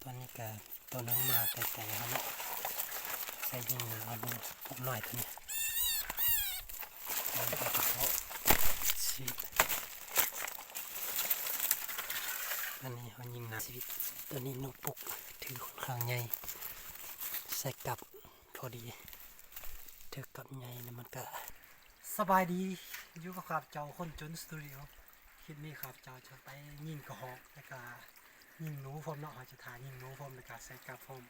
ຕອນນີ້ກະໂຕໜຶ່ງມາໄກໆເຮົາເນາະ ໃສ່ຍິງນາເອົາລູກ ພວກນ້ອຍໂຕນີ້ ມັນກະຈະເພາະຊີວິດ. ອັນນີ້ເຮົາຍິງນາຊີວິດ ໂຕນີ້ນົກປຸກ ຖືຂ້ອນຂ້າງໃຫຍ່ ໃສ່ກັບພໍດີ ຖືກັບໃຫຍ່ແລ້ວມັນກະ ສະບາຍດີ ຢູ່ກັບຂ້າພະເຈົ້າຄົນຈົນສະຕູດິໂອ. ຄລິບນີ້ຂ້າພະເຈົ້າຈະໄປຍິງກະຮອກ ແລ້ວກະຍິງໜູພ້ອມເນາະ ເຮົາຈະຖ້າຍິງໜູພ້ອມ ແລ້ວກະໃສ່ກັບພ້ອມ.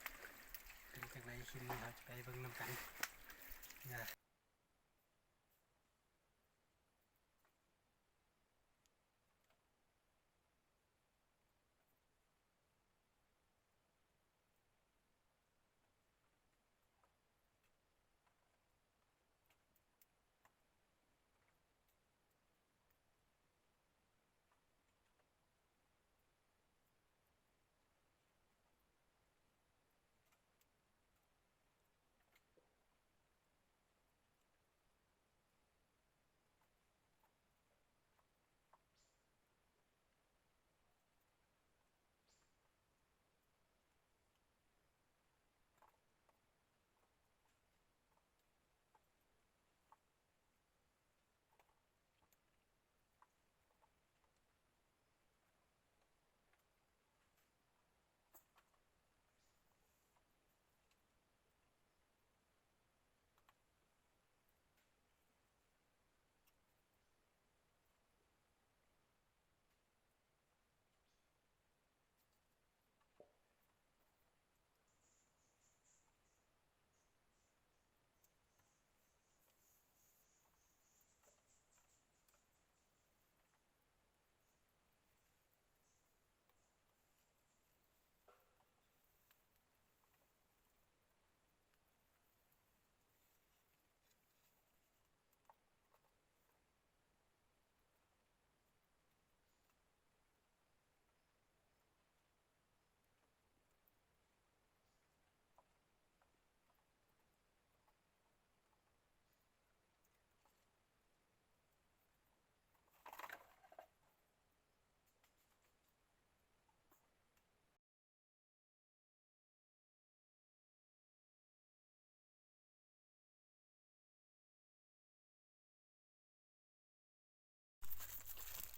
ເປັນຈັ່ງໃດ ຄລິບນີ້ເຮົາຈະໄປເບິ່ງນຳກັນ.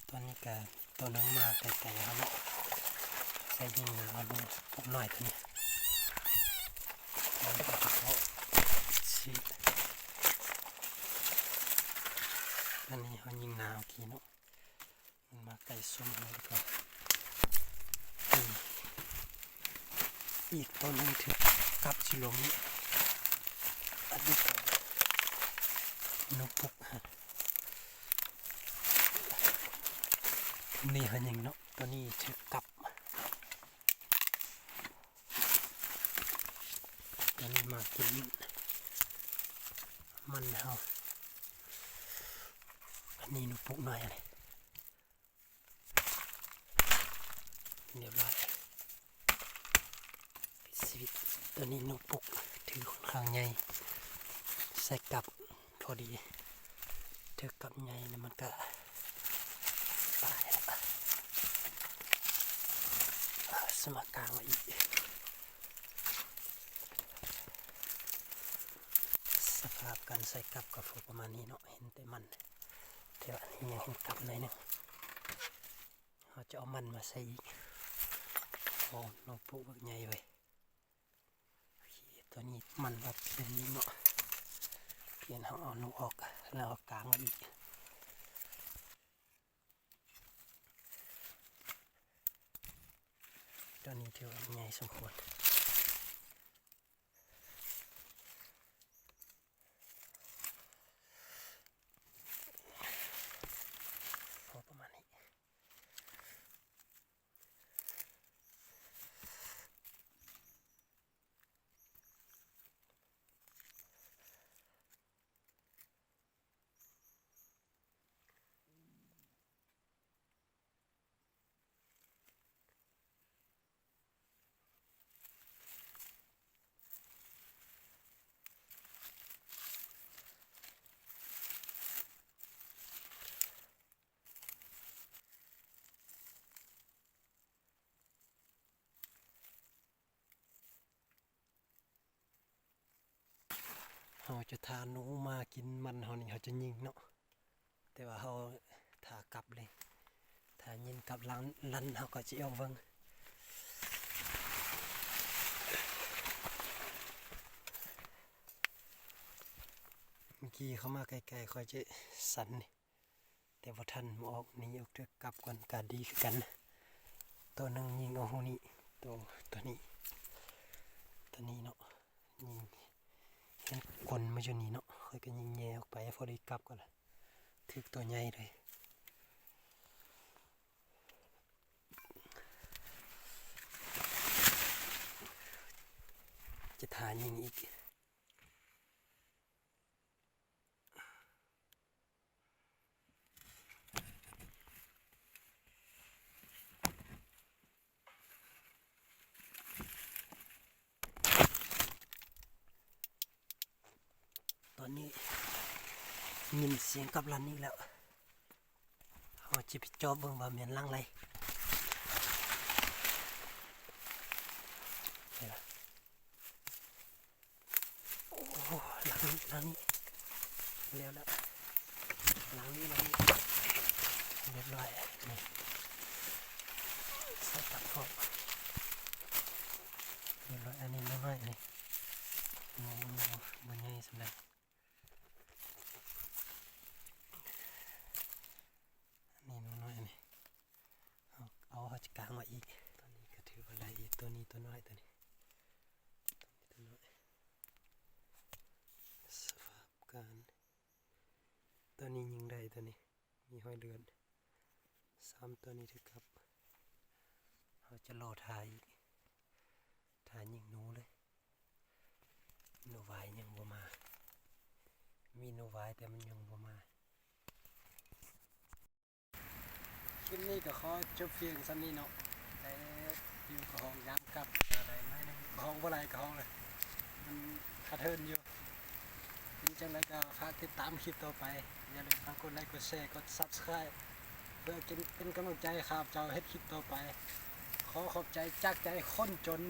ຕອນນີ້ກະໂຕໜຶ່ງມາໄກໆເຮົາເນາະ ໃສ່ຍິງນາເອົາລູກ ພວກນ້ອຍໂຕນີ້ ມັນກະຈະເພາະຊີວິດ. ອັນນີ້ເຮົາຍິງນາເອົາກີ້ເນາະ ມັນມາໃກ້ຊຸມເຮົາດີກວ່າ. ອີກໂຕໜຶ່ງຖືກກັບຊິລົມນີ້ ອັນນີ້ກະນົກປຸກ ນີ້ເຮົາຍິງເນາະ ໂຕນີ້ຖືກກັບ ໂຕນີ້ມາກິນມັນເຮົາ. ອັນນີ້ນົກປຸກນ້ອຍ ອັນນີ້ ຮຽບຮ້ອຍ ປິດຊີວິດ. ໂຕນີ້ນົກປຸກ ຖືຂ້ອນຂ້າງໃຫຍ່ ໃສ່ກັບພໍດີ ຖືກັບໃຫຍ່ແລ້ວມັນກະຕາຍລະ. ເອົາ ສະມາກາງໄວ້ອີກ. ສະພາບການໃສ່ກັບກະພໍປະມານນີ້ເນາະ ເຫັນແຕ່ມັນ ແຕ່ວ່ານີ້ຍັງເຫັນກັບໜ້ອຍໜຶ່ງ ເຮົາຈະເອົາມັນມາໃສ່ອີກ. ໂອ້ ນົກປຸກບັກໃຫຍ່ເວີຍ. ໂອເຄ ໂຕນີ້ມັນວ່າເປັນນີ້ເນາະ ປ່ຽນເຮົາເອົານົກອອກ ແລ້ວເອົາກາງມາອີກ. ໂຕນີ້ຖືວ່າໃຫຍ່ສົມຄວນ ພໍປະມານນີ້. ໂ ເຮົາຈະຖ້າໜູມາກິນມັນເຮົານີ້ ເຮົາຈະຍິງເນາະ ແຕ່ວ່າເຮົາຖ້າກັບເລີຍ ຖ້າຍິງກັບຫຼັງລັນ ເຮົາກໍຈະອອກເບິ່ງ. ເມື່ອກີ້ເຂົ້າມາໃກ້ໆ ຂ້ອຍຈະສັ່ນນີ້ ແຕ່ບໍ່ທັນ ບໍ່ອອກ ໜີອອກ ຖືກກັບກ່ອນ ກະດີຄືກັນ. ໂຕໜຶ່ງຍິງເອົາຮູນີ້ ໂຕ ໂຕນີ້ ໂຕນີ້ເນາະ ຍິງ ເຫັນກົ້ນມາຢູ່ນີ້ເນາະ ຂ້ອຍກໍຍິງແຍ່ອອກໄປ ພໍດີກັບກ່ອນລະ ຖືກໂຕໃຫຍ່ເລີຍ. ຈະຖ້າຍິງອີກ. ຕອນນີ້ຍິນສຽງກັບລັນອີກແລ້ວ ເຮົາຈະໄປຈອບເບິ່ງວ່າແມ່ນຫຼັງໃດ. ໂອ້ ຫຼັງນີ້ ຫຼັງນີ້ ແລ້ວລະ ຫຼັງນີ້ ຫຼັງນີ້ ຮຽບຮ້ອຍ. ນີ້ ສະຕັດໂຟ ຮຽບຮ້ອຍ. ອັນນີ້ໜູນ້ອຍ ນີ້ ໂອ້ ບໍ່ໃຫຍ່ສ່ຳໃດ. ອັນນີ້ໜູນ້ອຍ ອັນນີ້ ເຮົາເອົາ ເຮົາຈະກາງໄວ້ອີກ. ໂຕນີ້ກໍຖືວ່າຫຼາຍອີກ ໂຕນີ້ໂຕນ້ອຍ ໂຕນີ້ ໂຕນີ້ໂຕນ້ອຍ. ສະພາບການ ໂຕນີ້ຍິງໄດ້ ໂຕນີ້ມີຮອຍເລືອດ. ສາມໂຕນີ້ຖືກກັບ ເຮົາຈະລໍຖ້າອີກ ຖ້າຍິງໜູເລີຍ. ໜູວາຍຍັງບໍ່ມາ ມີໜູວາຍແຕ່ມັນຍັງບໍ່ມາ. ຄລິບນີ້ກໍຂໍຈົບພຽງສ່ຳນີ້ເນາະ ແຕ່ຢູ່ກະຫ້ອງຍາມຄ່ຳ ກໍໄດ້ໜ້ອຍໜຶ່ງ ກະຫ້ອງບໍ່ຫຼາຍ ກະຫ້ອງລະ ມັນຂາດເຫີນຢູ່. ເປັນຈັ່ງໃດກໍຝາກຕິດຕາມຄລິບຕໍ່ໄປ ຢ່າລືມຝາກກົດໄລ ກົດແຊ ກົດ Subscribe ເພື່ອເປັນກຳລັງໃຈໃຫ້ຂ້າພະເຈົ້າເຮັດຄລິບຕໍ່ໄປ. ຂໍຂອບໃຈຈາກໃຈຄົນຈົນ.